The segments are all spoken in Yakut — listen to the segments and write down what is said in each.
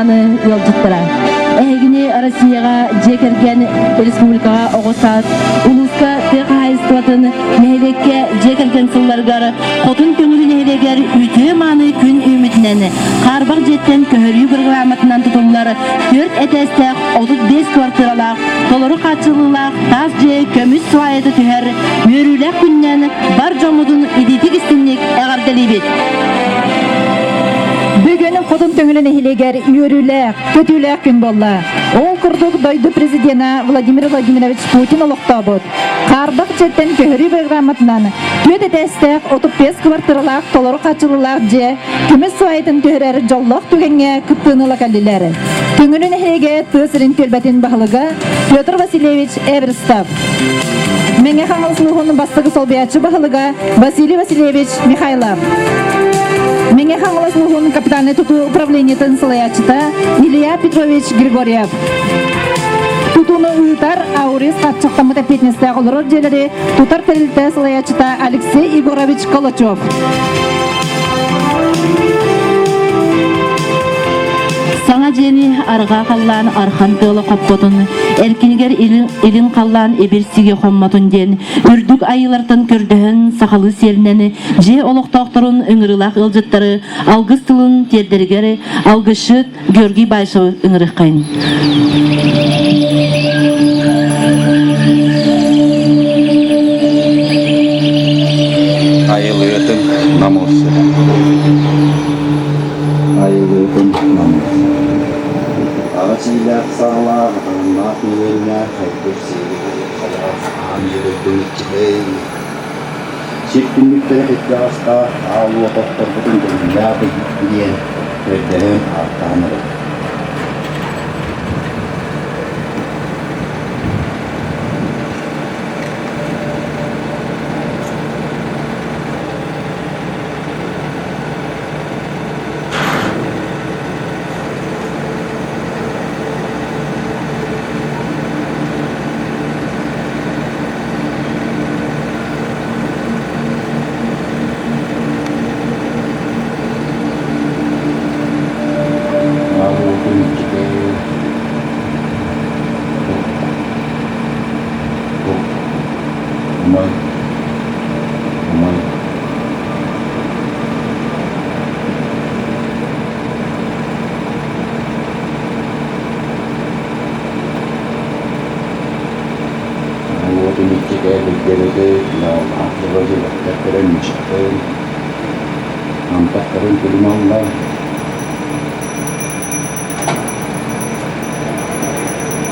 Үтүө-мааны ыалдьыттара! Эһигини Россияҕа дьиэ кэргэн, республикаҕа оҕо саас, улууска тыа хаһаайыстыбатын, нэһилиэккэ дьиэ кэргэн сылларыгар Хотун Төҥүлү нэһилиэгэр үтүө-мааны күн үүммүтүнэн хаарбах дьиэттэн көһөрүү бырагырааматынан тутуллар түөрт этээстээх 35 квартиралаах толору хааччыллыылаах таас дьиэ көмүс сваята түһэр үөрүүлээх күнүнэн бар дьоммутун итиитик истиҥник эҕэрдэлиибит! Бүгүн Хотун Төҥүлү нэһилиэгэр үөрүүлээх, көтүүлээх күн буолла. Ол курдук дойду президенэ Владимир Владимирович Путин олохтообут хаарбах дьиэттэн көһөрүү программатынан түөрт этээстээх 35 квартиралаах толору хааччыллыылаах дьиэ көмүс сваятын түһэрэр дьоллоох түгэҥҥэ кыттыыны ыла кэллилэр. Төҥүлү нэһилиэгэ тыа сирин түөлбэтин баһылыга Петр Васильевич Эверстов. Мэҥэ Хаҥалас улууһун бастакы солбуйааччы баһылыга Василий Васильевич Михайлов. Мэҥэ Хаҥалас улууһун капитальнай тутуу управлениетын салайааччыта Илья Петрович Григорьев. Тутууну ыытар Аурис хааччахтаммыт эппиэтинэстээх олорор дьиэлэри тутар тэрилтэ салайааччыта Алексей Егорович Колочев. Саҥа дьиэни арҕаа халлаан архан тыала хоппотун, эркинигэр илин халлаан ибир сиги хоммотун диэн үрдүк айыылартан көрдөһөн сахалыы сиэринэн дьиэ олохтоохторун ыҥырыылаах ыалдьыттары алгыс тылын тиэрдэригэр алгысчыт Георгий Баишевы ыҥырыаххайын. Айылыытын намус. Айылыытын намус. Аҕа сиилээх саҕалаах, атаҕыннаах үөллээх, хайдыр сиэри халаах, аан дойдун иччитэй. Сир түннүктэрэ кырдьаҕастаах, аал уот охторбутун көҥүллээх диэн көрдөһөн ааттаан эрэр. Аал уотун иччитэ Умай, умай. Уотун иччитэ билгэбити, дьааллаах дьылы дьылаттар мичиктэн, антахтарын күлүм алла.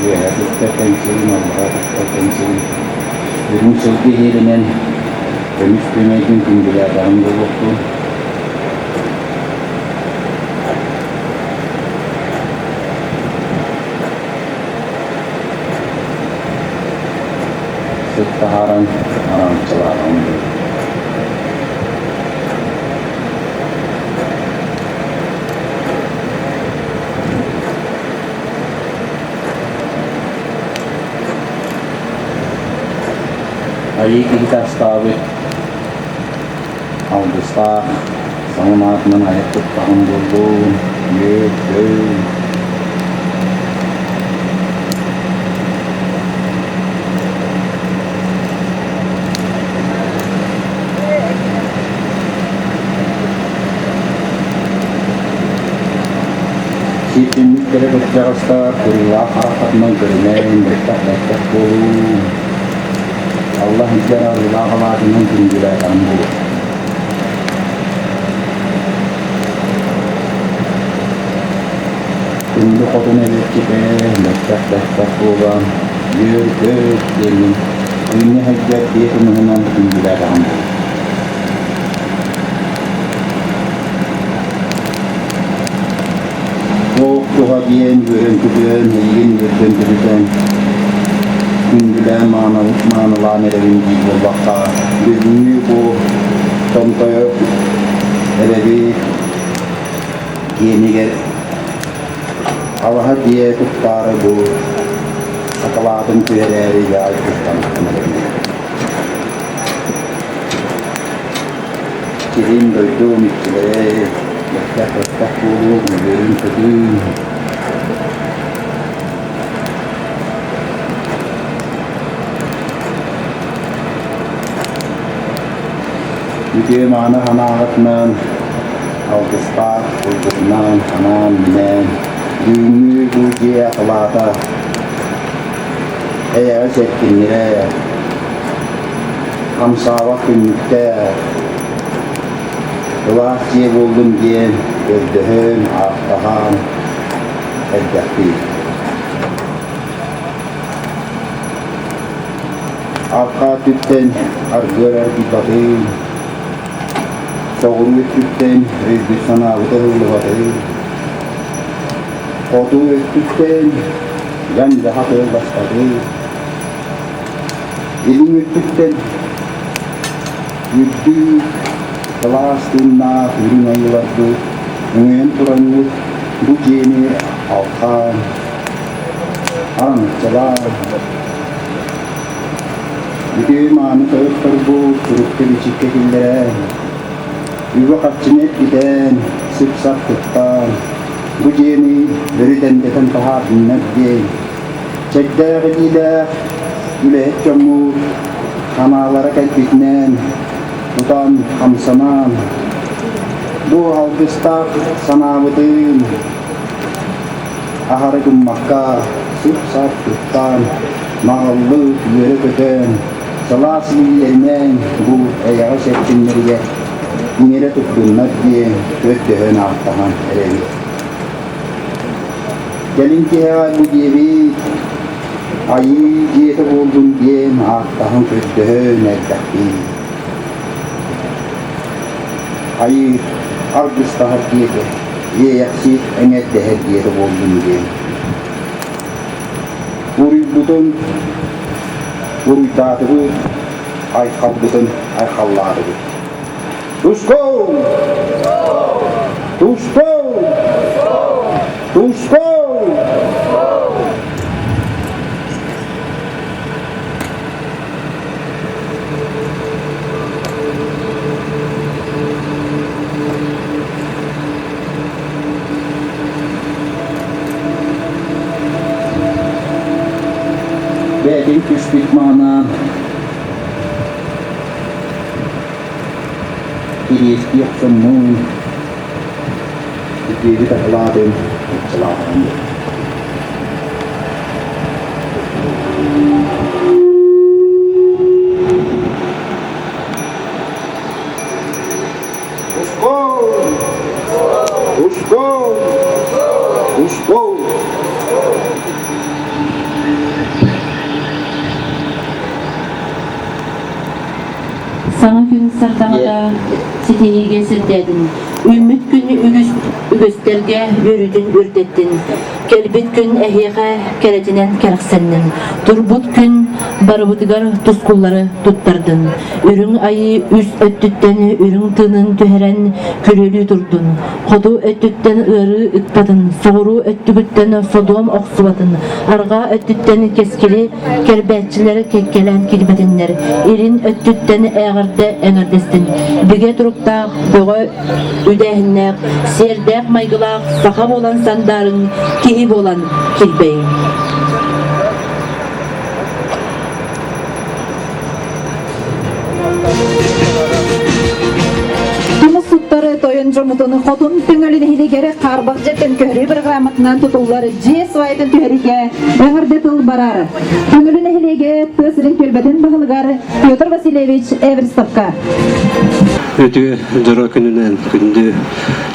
Үөһэ туттар кэнсиэрин, аллара туттар кэнсиэрин үрүҥ сылгы иһиэринэн көмүс күөмэйгин күндүлээтэҕим буолуохтун. Сыт таһааран араҥаччылааҕым буолуо. Айыы киһитэ астаабыт алгыстаах саҥа аатынан айах туттаҕым буоллун, үөт-өй. Сиэттэммит кэрэ кырдьаҕастар кырыылаах харахтарынан көрүнэн, бэттэх-бэттэх буолуу, Аллах илдьэр арыылаах алаадьынан күндүлээтэҕим буолуо. Күндү хотун эбиэччитэ, бэттэх-бэттэх буолан, үөр-көт диэммин, үүннэ сылдьар дьиэ кымыһынан күндүлээтэҕим буолуо. Туох туһа диэн үөрэн-көтөн, эйигин үөрдэн-көтүтэн, күндүлээн маанылаан эрэбин диир буоллахха, бүгүҥҥү бу томтойо эрэби киэнигэр алаһа дьиэ туттаары бу сакалаатын түһэрээри дьаай туттан эрэбин. Сирин, дойдум иччилэрэ, бэттэх-бэттэх буолуох, үөрүн-көтүүн. Үтүө мааны санааҕытынан, алгыстаах тылгытынан анаан-минээн бүгүҥҥү бу дьиэ акылаата эйэҕэс эркиннэрэ, хамсаабат түннүктээх, кылаас дьиэ буоллун диэн көрдөһөн, ааттаһан эрдэхпит. Арҕаа өттүттэн аргыар аргыйбатын, соҕуруу өттүттэн өйбүт-санаабыт ыһыллыбатын, хоту өттүттэн дьаҥ-дьаһах ыалласпатын, илин өттүттэн үрдүк кылаас тыыннаах үрүҥ айыыларбыт өҥөйөн тураммыт бу дьиэни алҕаан, араҥаччылаан, Үтүө мааны тойотторбут сурукка-бичиккэ киллэрэн, үбү-харчыны эргитэн, сып-сап туттан, бу дьиэни өрүт эндэтэн таһаардыннар диэн, чэрдээх илиилээх үлэһит дьоммут санаалара кэлбитинэн, тутан, хамсанан, бу алгыстаах санаабытын аһары гыммакка, сып-сап туттан, Маҕаллыы үөрэ-көтөн, сылаас илиилэринэн бу эйэҕэс эркиннэригэр иҥэрэ турдуннар диэн көрдөһөн ааттаһан эрэбит. Кэлин тиһэҕэр бу диэбит айыы дьиэтэ буоллун диэн ааттаһан көрдөһөн эрдэхпит. Айыы аргыстаһар диэтэ, иэйэхсит эҥэрдэһэр диэтэ буоллун диэн. Уруйбутун уруйдаатыбыт, айхалбытын айхаллаатыбыт. Тускул! Тускул! Тускул! Бэйэтин түспүт маана кириэстии охсоммун итиэбит акылаатын ыччалааҕын Ушкол! Ушкол! Ушкол! Саҥа күн сардаҥата ситиһиигэ сирдээтин, үүммүт күн үгүс үгүстэргэ үөрүүтүн үрдэттин, кэлбит күн эһиэхэ кэрэтинэн кэрэхсэннин, турбут күн барыбытыгар тускуллары туттардын. Үрүҥ айыы үс өттүттэн үрүҥ тыынын түһэрэн күрүөлүү турдун, хоту өттүттэн ыарыы ыкпатын, соҕуруу өттүгүттэн содуом охсубатын, арҕаа өттүттэн кэскили кэрбээччилэр кэккэлээн киирбэтиннэр, илин өттүттэн эҕэрдэ эҥэрдэстин, бигэ туруктаах, бөҕө үдээһиннээх, сиэрдээх майгылаах саха буолан сандаарыҥ, киһи буолан килбэйиҥ. Тумус туттары тойон дьомутун хотун түҥөлүн иһигэр хаарбах дьэттэн көһөрүү программатынан тутуллар дьиэ сваятын түһэриигэ эҕэрдэ тыл барар. Түҥөлү нэһилиэгэ тыа сирин түөлбэтин баһылыгар Петр Васильевич Эверстовка. Үтүө дьоро күнүнэн күндү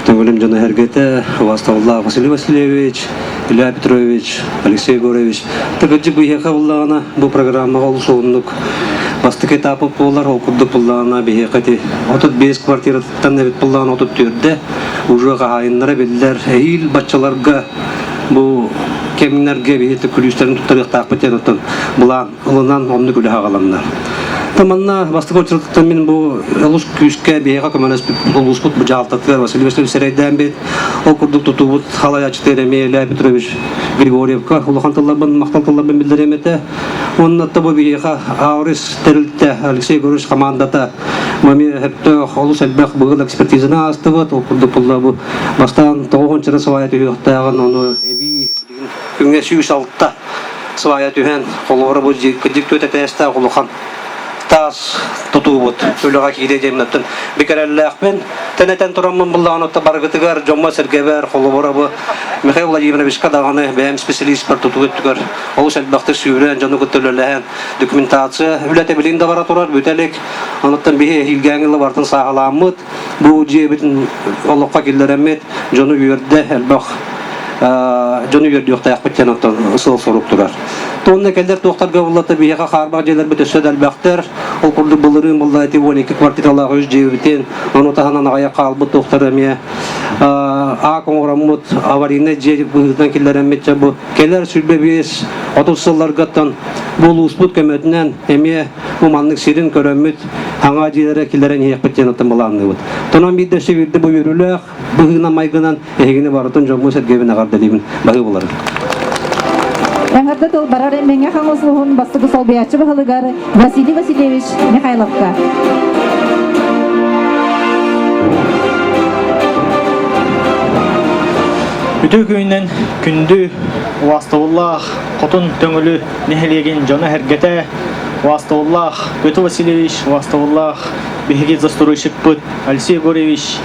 Төҥүлүм дьоно эргэтэ убаастабыллаах Василий Васильевич, Илья Петрович, Алексей Егорович Тыгырдьы биһиэхэ буллаҕына бу программаҕа олус уһуннук бастакы этапы буолар, ол курдук буллаҕына биһиэхэ ити 35 квартираттан эбит буллаҕына 34-дэ уже хаһаайыннара биллэр эһиил баччаларга бу кэмнэргэ биһиэхэ күлүүстэрин туттарыахтаахпыт диэн оттон былаан ылынан оннук үлэ аҕаланна. Манна бастакы очередтан мин бу олус күүскэ биһиэхэ көмөлөспүт улууспут бу дьаһалтатыгар Василий Васильевич сэрэйдээн бит. Ол курдук тутуубут халайааччыта эмиэ Илья Петрович Григорьевка улахан тылларбын махтал тылларбын биллэриэм этэ. Уонна бу биһиэхэ Аурис тэрилтэ Алексей Егорович командата мами өптөөх олус элбэх быһыл экспертизаны аастыбыт. Ол курдук булла бу бастаан тоҕуһунчара свая түһүөхтээҕин ону эбии күҥҥэ 106 свая түһэн холобура бу дьик түөт этээстээх улахан. таас тутуубут үлэҕэ киириэ диэммиттэн бикэрэллээхпин. Тэнэтэн тураммын буллаҕына барыгытыгар дьоммо-сэргэбэр холобура бу Михаил Владимировичка даҕаны бэйэм специалистпар тутуу өттүгэр олус элбэхтик сүүрэн дьону кытта үлэлэһэн документация үлэтэ билигин да бара турар бүтэ илик. Онуттан биһи эһиилгээҥҥи барытын сааһылааммыт бу дьиэбитин олоххо киллэрэммит дьону үөрдэ элбэх дьону үөрдүөхтээхпит диэн оттон сыал-сорук турар. Туонна кэллэр туохтарга буллата биһиэхэ хаарбах дьиэлэрбит өссө да элбэхтэр. Ол курдук былырыын булла ити 12 квартиралаах үс дьиэбитин, ону таһынан аҕыйах хаалбыт туохтар эмиэ аак оҥороммут аварийнай дьиэ быһыытынан киллэрэммит дьэ бу кэлэр 25 30 сылларгаттан бу улууспут көмөтүнэн эмиэ бу маннык сирин көрөммүт хаҥа дьиэлэрэ киллэрэн иһиэхпит диэн оттон былаанныыбыт. Тонон биирдэ өссө биирдэ бу үөрүүлээх быһыынан-майгынан эһигини барытын дьоммун-сэргэбин эҕэрдэлиибин. Баһыы буларын. Эҥэрдэ тыл барар Мэҥэ Хаҥалас улууһун бастакы солбуйааччы баһылыгар Василий Васильевич Михайловка. Үтүө күнүнэн күндү убаастабыллаах Хотун Төҥүлү нэһилиэгин дьоно-сэргэтэ, убаастабыллаах Петр Васильевич, убаастабыллаах биһиги застройщикпыт Алексей Егорович,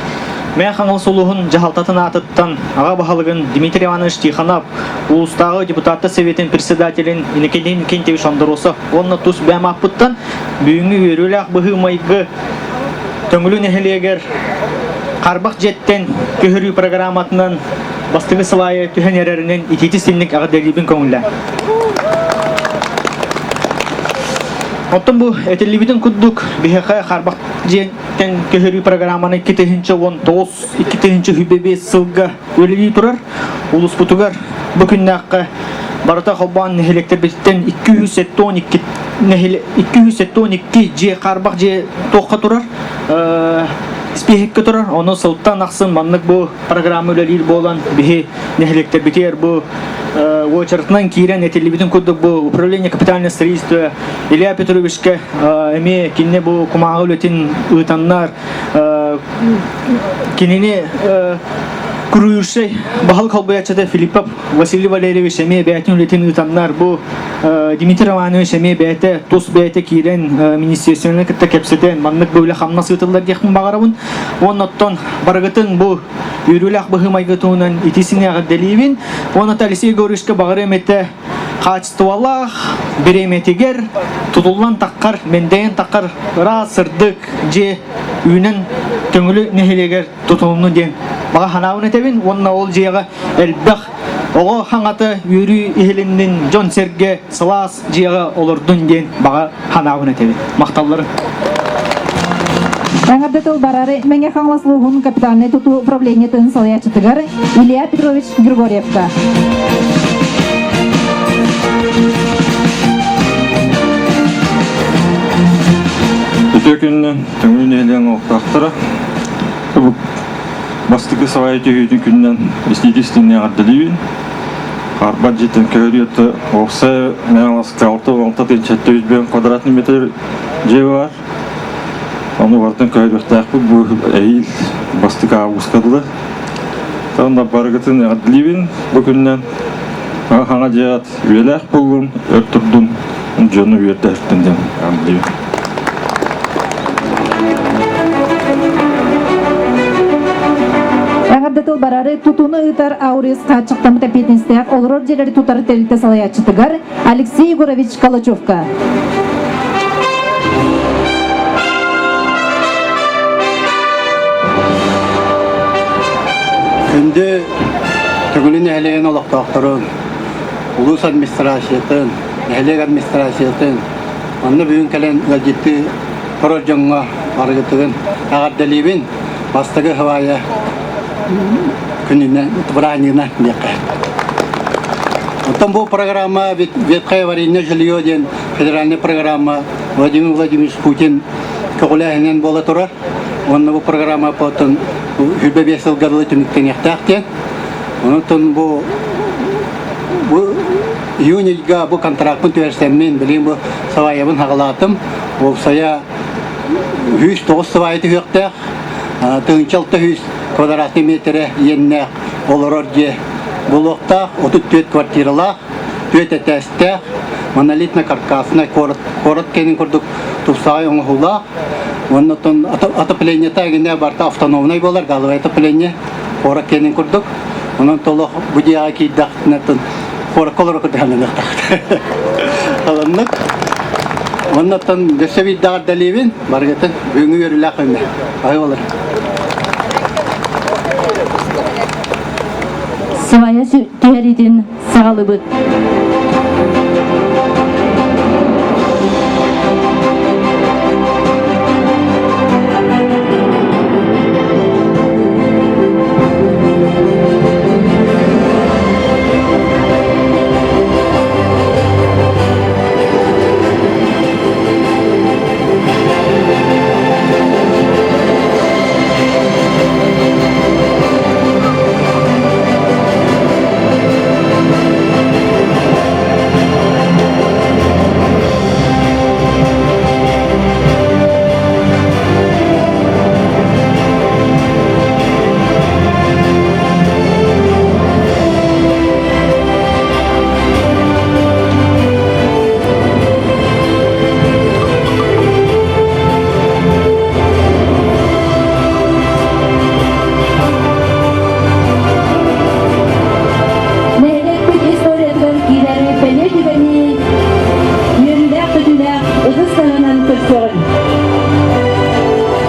Мэҥэ Хаҥалас улууһун дьаһалтатын аатыттан аҕа баһылыгын Дмитрий Иванович Тихонов, улуустааҕы депутаттар советын председателин Иннокентий Иннокентьевич Андросов уонна тус бэйэм ааппыттан бүгүҥҥү үөрүүлээх быһыы-майгы Төҥүлү нэһилиэгэр Харбах дьиэттэн көһөрүү программатынан бастыҥы сылаайы түһэн эрэринэн итиити синник эҕэрдэлиибин көҥүллээн. Оттон бу этиллибитин курдук биһиэхэ Харбах дьиэттэн көһөрүү программаны 2019-2025 сылга үлэлии турар. Улууспутугар бу күннээххэ барыта холбоон нэһилиэктэрбититтэн 272 272 дьиэ хаарбах дьиэ туохха турар испииһэккэ турар. Ону сылтан ахсын маннык бу программа үлэлиир буолан биһи нэһилиэктэрбитигэр бу уочаратынан киирэн этиллибитин курдук бу управление капитального строительства Илья Петровичка эмиэ кинини бу кумааҕы үлэтин ыытаннар кинини Куруйурсай баһылык холбояччыта Филиппов Василий Валерьевич эмиэ бэйэтин үлэтин ыытаннар бу Дмитрий Романович эмиэ бэйэтэ тус бэйэтэ киирэн министерствоны кытта кэпсэтэн маннык бу үлэ хамнас ыытыллар диэхпин баҕарабын. Уонна оттон барыгытын бу үөрүүлээх быһыы-майгы туһунан итисини эҕэрдэлиибин. Уонна Алексей Егоровичка баҕарыам этэ хаачыстыбалаах бириэмэтигэр тутуллан таххар, мэндэйэн таххар ыраас сырдык дьиэ үүнэн Төҥүлү нэһилиэгэр тутулунну диэн баҕа санаабын этэбин уонна ол дьиэҕэ элбэх оҕо хаҥата үөрүү иһилиннин, дьон-сэргэ сылаас дьиэҕэ олордун диэн баҕа санаабын этэбин. Махталларын. Эҥэрдэ тыл барары Мэҥэ Хаҥалас улууһун капитальнай тутуу управлениетын салайааччытыгар Илья Петрович Григорьевка. Үтүө күнүнэн Төҥүлү нэһилиэгин олохтоохторо бастакы сабайа түһүүтүн күнүнэн истиитистинни эҕэрдэлиибин. Арбат дьиэтин көһөрүөтэ уопсай Мэҥэ 6 6 6 квадратный метр дьиэ бар. Ону барытын көһөрүөхтээхпит бу эһиил бастакы августка дылы. Онно барыгытын эҕэрдэлиибин бу күннэн хаҥа дьиэҕит үйэлээх буоллун, өр турдун, дьону үөрдэһэртэн диэн эҕэрдэлиибин. Эҕэрдэ тыл барары тутууну ыытар Аурис хааччахтаммыт эппиэтинэстээх олорор дьиэлэри тутар тэрилтэ салайааччытыгар Алексей Егорович Калачевка. Күндү Төҥүлү нэһилиэгин олохтоохторун, улуус администрациятын, нэһилиэк администрациятын, манна бүгүн кэлэн ыалдьыттыы турар дьоҥҥо барыгытыгын эҕэрдэлиибин. Бастакы хабаайа күнүнэн, бырааһынньыгынан диэххэ. Оттон бу программа Ветхое аварийное жилье диэн федеральная программа Владимир Владимирович Путин көҕүлээһинэн буола турар. Уонна бу программа потом 25 сылга дылы түмүктэниэхтээх диэн. Онон бу бу июнь ыйга бу контракпын түһэрсэммин, билигин бу сабайабын хаҕалаатым. Уопсайа 109 сыбаайа түһүөхтээх, 1600 квадратный метрэ иэннээх олорор дьиэ буолуохтаах, 34 квартиралаах, 4 этээстээх. Монолитно-каркасный куорат, куорат кэнин курдук тупсаҕай оҥоһуулаах. Уонна оттон отоплениета эгинэ барыта автономнай буолар, газовое отопление куорат кэнин курдук. Онон толох бу дьиэҕэ киирдэхтинэ куоракка олоро курдук Аланнык. Оннуттан өссө биирдэҕэр дэлиибин, барыгытын бүгүҥҥү үөрүүлээх күҥҥэ. Аһыы олор. Сыбайа түһэриитин саҕалыбыт. Нэһилиэкпит историятыгар киирэр бэлиэ түгэни үөрүүлээх-көтүүлээх ытыс таһынан көрсөҕүн.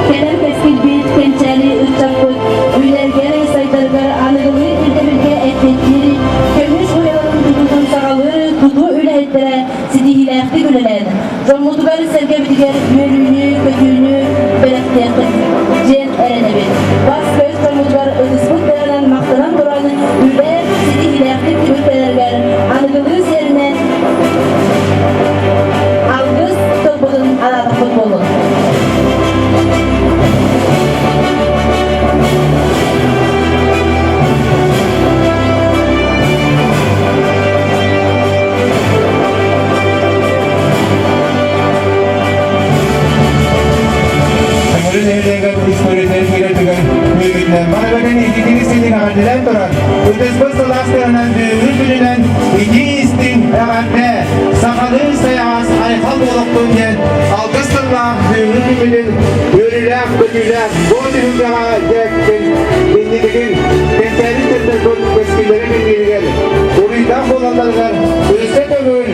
Кэлэр кэскилбит, кэнчээри ыччаппыт үлэлэригэр, сайдарыгар аныгылыы ирдэбилгэ эппиэттиир көмүс уйаларын тутуутун саҕалыы тутуу үлэһиттэрэ ситиһиилээхтик үлэлээн, дьоммутугар-сэргэбитигэр үөрүүнү, көтүүнү бэлэхтиэххит диэн эрэнэбит. Бас-көс дьоммутугар ытыспыт тыаһынан махтанан туран, үлэ ситиһиилээхтик түмүктэнэригэр аныгылыы сиэринэн алгыс тылбытын анаатахпыт буоллун. Төҥүлү нэһилиэгэр историятын киирэртигэр үөрүүтүнэн барыбытын ититини синин эҕэрдэлээн туран, ытыспыт сылаас тыаһынан бүгүҥҥү күнүнэн итии-истиҥ эҕэрдэ, сахалыы сайаҕас айхал буолуохтун диэн алгыс тыллаах бүгүҥҥү күммүтүн үөрүүлээх, көтүүлээх бу түһүлгэҕэ дьэ инникитин кэнчээри көрдөрбүт кэскиллэрин иннигэр уруйдаах буолалларыгар өссө төгүл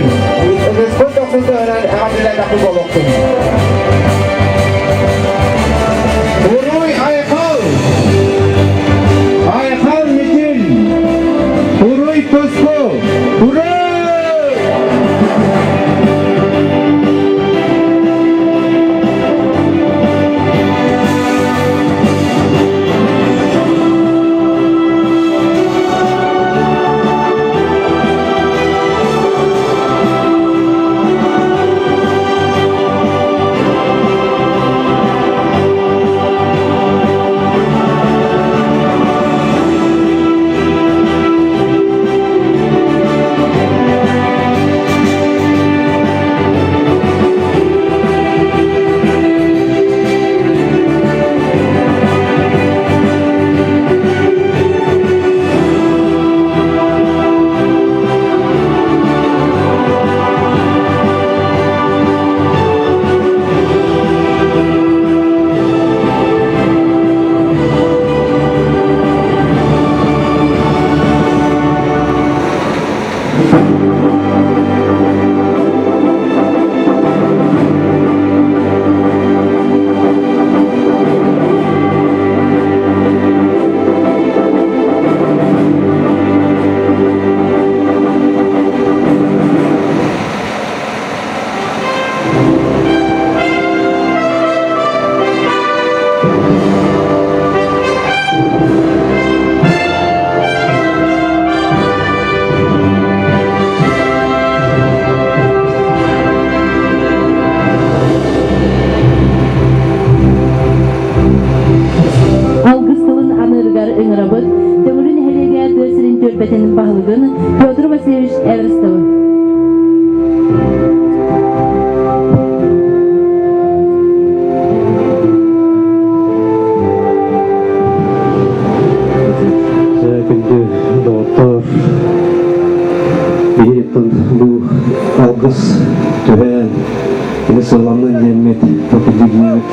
ытыспыт дохсун тыаһынан эҕэрдэлээтэхпит буолуохтун. Уруй Айхал! Айхал Митил! Уруй Туску! Ура! алгыс түһээн, кини сыаламнын диэммит, бу күндүгүммүт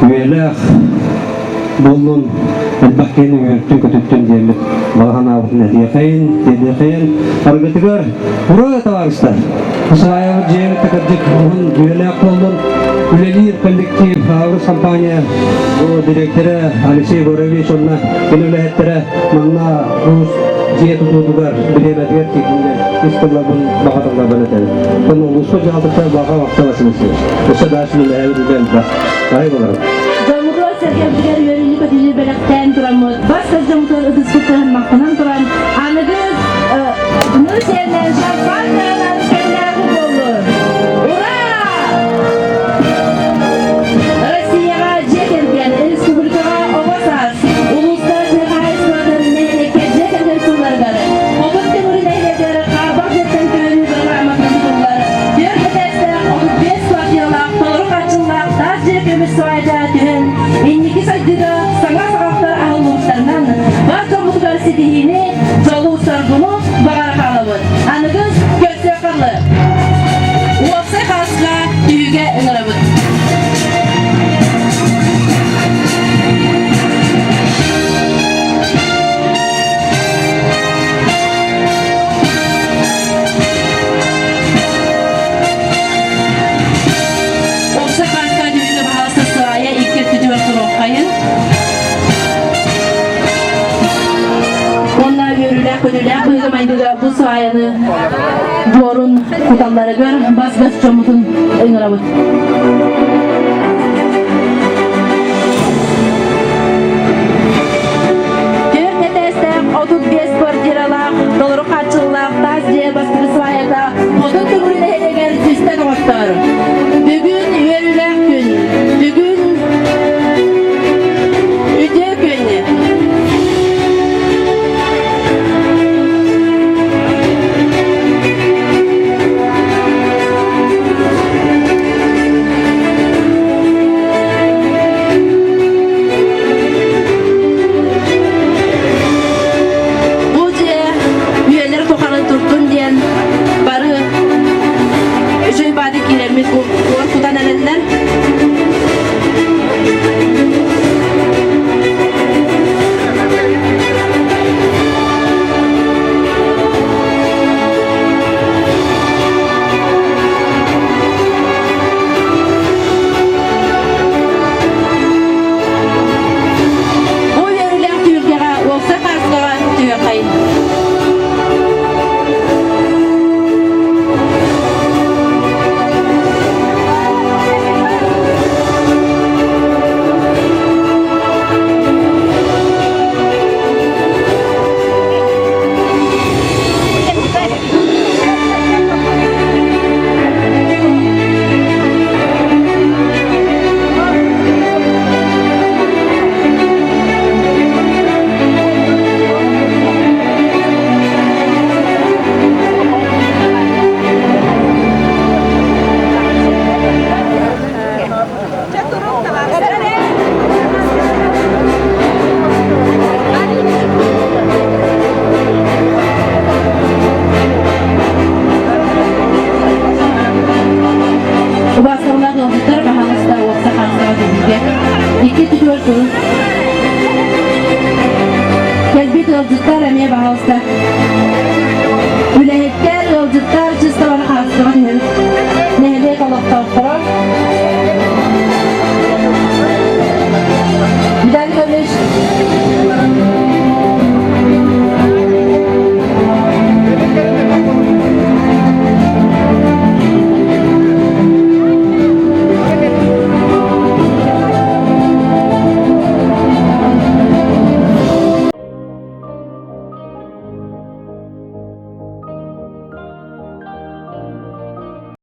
үйэлээх буоллун, элбэх киһини үөртүн-көтүттүн диэммит баҕа санаабытын этиэхэйин, тиэрдиэхэйин. Аргытыгар ура, товарищтар! Усваивать дьиэбит кырдьык уһун үйэлээх буоллун. Үлэлиир коллектив Аурус компания директора Алексей Егорович уонна кини үлэһиттэрэ манна уус дьиэ тутуутугар бириэмэтигэр тиийдиннэр ис тылларбын баҕа тылларбын этэбин. Онно улууспут дьаһалтата баҕа вахта Василий Өссө дальше үлэһэбит үлэ элбэх. Бай боларым. Дьоммутугар сэргэбитигэр үөрүүнү көтүүнү бэлэхтээн тураммыт, бас көс дьоммутугар ытыспыт махтанан туран, аныгы нур сиэннэн шампанскайынан кэллээҕи буоллун! Ура! Россияҕа дьиэ кэргэн, республикаҕа оҕо саас, улууска тыа хаһаайыстыбатын нэһилиэккэ дьиэ кэргэн сылларыгар Хотун Төҥүрү нэһилиэгэр хаарбах дьиэттэн көһөрүү программатын тутуллар түөрт этээстээх 35 квартиралаах толору хааччыллаах таас дьиэ көмүс сыбаайда түһэн, инники сайдыыга саҥа саҕахтар аһыллыбыттарынан бар дьоммутугар ситиһиини, дьолу-соргуну баҕара хаалабыт. Аныгыс көрсүөххэ Уопсай хааска түһүүгэ ыҥырабыт. Уопсай хааска түһүүгэ баһаалыста саайа икки өттүтүгэр туруоххайын. Уонна үөрүүлээх көтүүлээх быһыыга-майгыга бу саайаны буорун куталларыгар бас-бас дьоммутун ыҥырабыт. Түөрт этээстээх, 35 квартиралаах, толору хааччыллаах таас дьиэ бастакы сваята Хотун Төҥүрү нэһилиэгэр түстэн оҥостор. Бүгүн үөрүүлээх күн. Бүгүн үтүө күн. Бу дьиэ үйэлэр тухары турдун диэн бары үчүгэй баады киирэммит уор кутан эрэллэр.